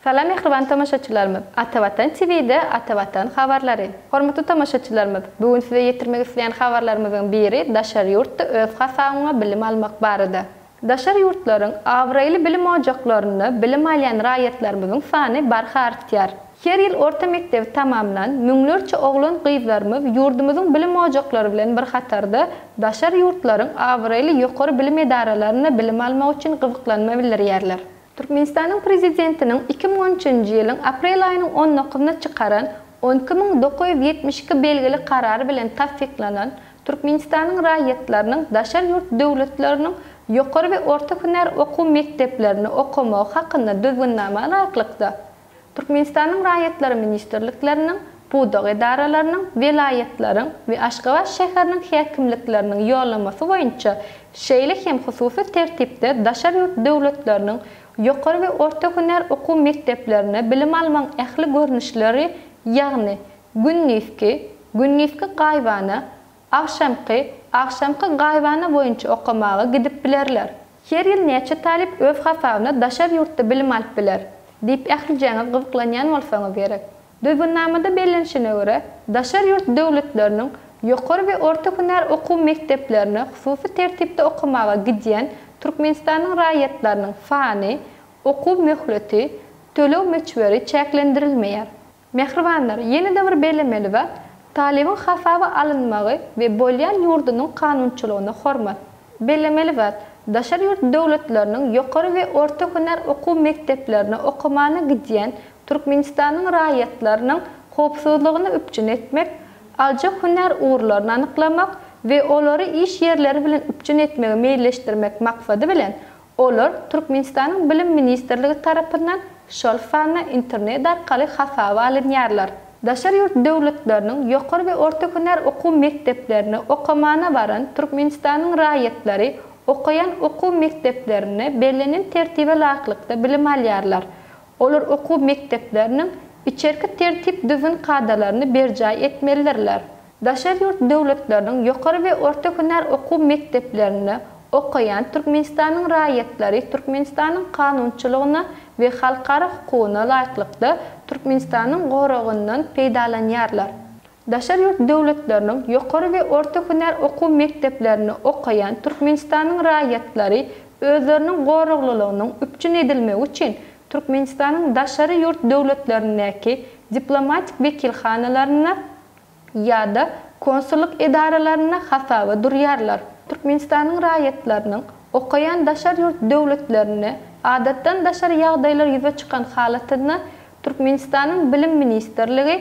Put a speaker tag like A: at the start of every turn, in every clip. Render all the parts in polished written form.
A: Salam mähriban tomaşaçylarymyz! Atavatan TV-de Atavatan habarlary. Hormatly tomaşaçylarymyz, bu gün size ýetirmek isleýän habarlarymyzyň biri daşary ýurtda öz hasabyňa bilim almak barada. Daşary ýurtlaryň abraýly bilim ojaklarynda bilim alýan raýatlarymyzyň sany barha artýar. Her ýyl orta mekdebi tamamlan müňlerçe oglan-gyzlarymyz ýurdumyzyň bilim ojaklary bilen bir hatarda daşary ýurtlaryň abraýly ýokary bilim edaralarynda bilim almak üçin gyzyklanma bildirýärler. Türkmenistanyň Prezidentiniň 2013-nji ýylyň aprel aýynyň on dokuzynda çykaran 12972 belgili Karary bilen tassyklanan Türkmenistanyň raýatlarynyň daşary ýurt döwletleriniň ýokary we orta hünär okuw mekdeplerinde okamagy hakynda Düzgünnama laýyklykda, Türkmenistanyň raýatlary ministrlikleriniň, pudak edaralarynyň, welaýatlaryň we Aşgabat şäheriniň häkimlikleriniň ýollamasy boýunça, şeýle hem hususy tertipde daşary ýurt döwletleriniň ýokary we orta hünär okuw mekdeplerinde bilim almagyň ähli görnüşleri, ýagny gündizki, gündizki gaýybana, agşamky, agşamky gaýybana boýunça okamaga gidip bilerler. Her ýyl näçe talyp öz hasabyna daşary ýurtda bilim alyp biler? diýip ählijäňiz gyzyklanýan bolsaňyz gerek. Düzgünnamada bellenişine görä, daşary ýurt döwletleriniň ýokary we orta hünär okuw mekdeplerine hususy tertipde okamaga gidýän Türkmenistanyň raýatlarynyň sany, okuw möhleti, töleg möçberi çäklendirilmeýär. Mähribanlar, ýene-de bir bellemeli zat, talybyň hasaba alynmagy we bolýan ýurdunyň kanunçylygyna hormat. Bellemeli zat, daşary ýurt döwletleriniň ýokary we orta hünär okuw mekdeplerine okamana gidýän Türkmenistanyň raýatlarynyň howpsuzlygyny üpjün etmek, aljak hünär ugurlaryny anyklamak we olary iş ýerleri bilen üpjün etmegi meýilleşdirmek maksady bilen, Olar Türkmenistanyň Bilim ministrligi tarapyndan, şol sanda internet arkaly hasaba alynýarlar. Daşary ýurt döwletleriniň ýokary we orta hünär okuw mekdeplerine okamana baran Türkmenistanyň raýatlary okaýan okuw mekdeplerinde bellenen tertibe laýyklykda bilim alýarlar. Olar okuw mekdepleriniň içerki tertip-düzgün kadalaryny berjaý etmelidirler. Daşary ýurt döwletleriniň ýokary we orta hünär okuw mekdeplerinde okaýan Türkmenistanyň raýatlary Türkmenistanyň kanunçylygyna we halkara hukugyna laýyklykda Türkmenistanyň goragyndan peýdalanýarlar. Daşary ýurt döwletleriniň ýokary we orta hünär okuw mekdeplerinde okaýan Türkmenistanyň raýatlary özleriniň goraglylygynyň üpjün edilmegi üçin Türkmenistanyň daşary ýurt döwletlerindäki diplomatik wekilhanalarynda ýa-da konsullyk edaralarynda hasaba durýarlar. Türkmenistanyň raýatlarynyň okaýan daşary ýurt döwletlerinde adatdan daşary ýagdaýlar ýüze çykan halatynda Türkmenistanyň Bilim ministrligi,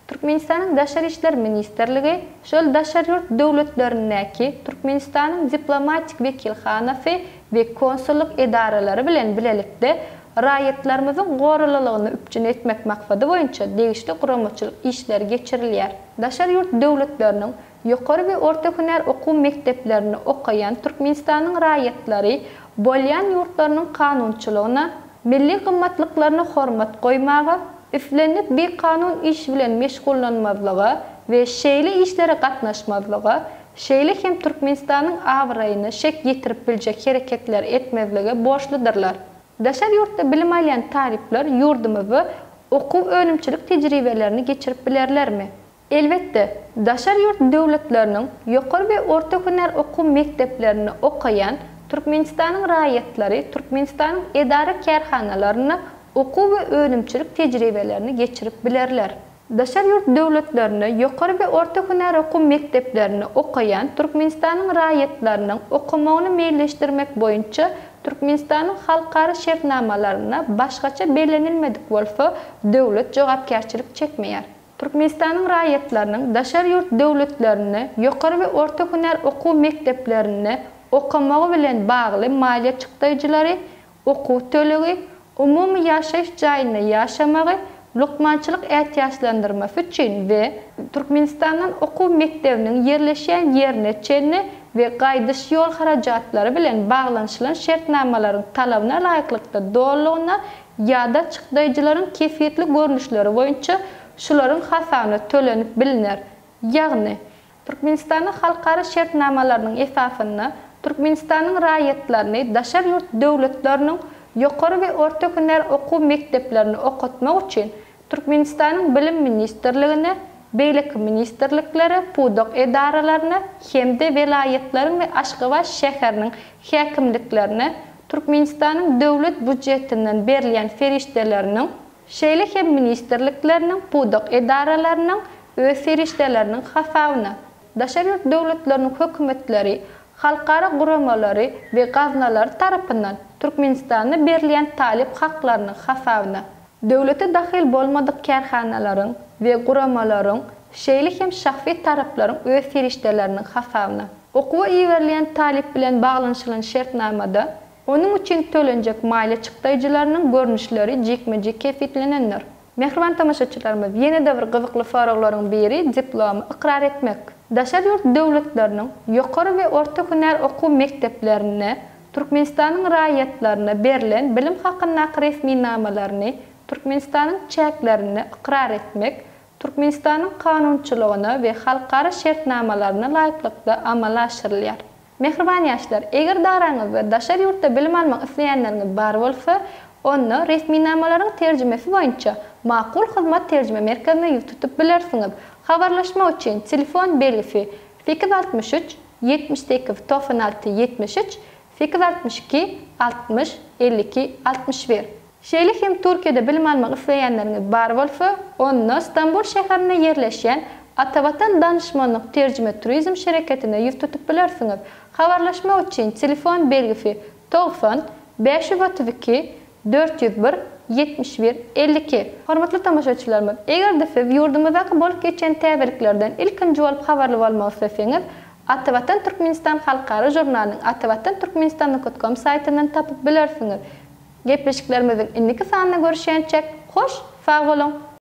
A: Türkmenistanyň Daşary işler ministrligi, şol daşary ýurt döwletlerindäki Türkmenistanyň diplomatik wekilhanasy we konsullyk edaralary bilen bilelikde raýatlarymyzyň goraglylygyny üpjün etmek maksady boýunça degişli guramaçylyk işleri geçirilýär. Daşary ýurt döwletleriniň ýokary we orta hünär okuw mekdeplerinde okaýan Türkmenistanyň raýatlary bolýan ýurtlarynyň kanunçylygyna, milli gymmatlyklaryna hormat goýmaga, islendik bikanun iş bilen meşgullanmazlyga we şeýle işlere gatnaşmazlyga, şeýle hem Türkmenistanyň abraýyna şek ýetirip biljek hereketleri etmezlige borçludyrlar. Daşary ýurtda bilim alýan talyplar ýurdumyzda okuw-önümçilik tejribelerini geçirip bilerlermi? Elbetde, daşary ýurt döwletleriniň ýokary we orta hünär okuw mekdeplerinde okaýan Türkmenistanyň raýatlary Türkmenistanyň edara-kärhanalarynda okuw we önümçilik tejribelerini geçirip bilerler. Daşary ýurt döwletlerinde ýokary we orta hünär okuw mekdeplerinde okaýan Türkmenistanyň raýatlarynyň okamagyny meýilleşdirmek boýunça Türkmenistanyň halkara şertnamalarynda başgaça bellenilmedik bolsa, döwlet jogapkärçilik çekmeýär. Türkmenistanyň raýatlarynyň daşary ýurt döwletlerinde ýokary we orta hünär okuw mekdeplerinde okamagy bilen bagly maliýe çykdaýjylary okuw tölegi, umumy ýaşaýyş jaýynda ýaşamagy, lukmançylyk ätiýaçlandyrmasy üçin we Türkmenistandan okuw mekdebiniň ýerleşýän ýerine çenli we gaýdyş ýol harajatlary bilen baglanyşylan şertnamalaryň talabyna laýyklykda dolulygyna ýa-da çykdaýjylaryň kesgitli görnüşleri boýunça şularyň hasabyna tölenip bilner, ýagny. Türkmenistanyň halkara şertnamalarynyň esasynda Türkmenistanyň raýatlaryny daşary ýurt döwletleriniň Ýokary we orta hünär okuw mekdeplerinde okatmak üçin Türkmenistanyň Bilim ministrligine, beýleki ministrliklere, pudak edaralaryna hem-de welaýatlaryň we Aşgabat şäheriniň häkimliklerine Türkmenistanyň Döwlet býujetinden berilýän serişdeleriniň, şeýle hem ministrlikleriniň, pudak edaralarynyň öz serişdeleriniň hasabyna, daşary ýurt döwletleriniň hökümetleri, halkara guramalary we gaznalary tarapyndan Türkmenistanda berilýän talyp haklarynyň hasabyna. Döwlete dahyl bolmadyk kärhanalaryň we guramalaryň, şeýle hem şahsy taraplaryň öz serişdeleriniň hasabyna. Okuwa iberilýän talyp bilen baglanyşylan şertnamada onuň üçin tölenjek maliýe çykdaýjylarynyň görnüşleri jikme-jik kesgitlenendir. Mähriban tomaşaçylarymyz, ýene-de bir gyzykly soraglaryň biri diplomy ykrar etmek. Daşary ýurt döwletleriniň ýokary we orta hünär okuw mekdeplerinde Türkmenistanyň raýatlaryna berlen bilim hakyndaky resminamalaryny Türkmenistanyň çäklerinde ykrar etmek Türkmenistanyň kanunçylygyna we halkara şertnamalaryna laýyklykda amala aşyrylýar. Mähriban ýaşlar, eger-de araňyzda daşary ýurtda bilim almak isleýänleriňiz bar bolsa, onda resminamalaryň terjimesi boýunça Makul Hyzmat terjime merkezine ýüz tutup bilersiňiz. Habarlaşmak üçin telefon belgisi, 863 78 96 73 862 60 52 61. Şeýle hem Türkiýede bilim almak isleýänleriňiz bar bolsa, onda Stambul şäherinde ýerleşýän Atavatan danyşmanlyk terjime turizm şereketine ýüz tutup bilersiňiz. Habarlaşmak üçin telefon belgisi 90 532 401 71 52. Hormatly tomaşaçylarymyz, eger-de siz ýurdumyzdaky bolup geçýän täzeliklerden ilkinji bolup habarly bolmak isleseňiz, Atavatan Türkmenistan halkara žurnalynyň atavatan türkmenistan nokat kom saýtyndan tapyp bilersiňiz. Gepleşiklerimiziň indiki sanynda görüşýänçäk, hoş sag boluň!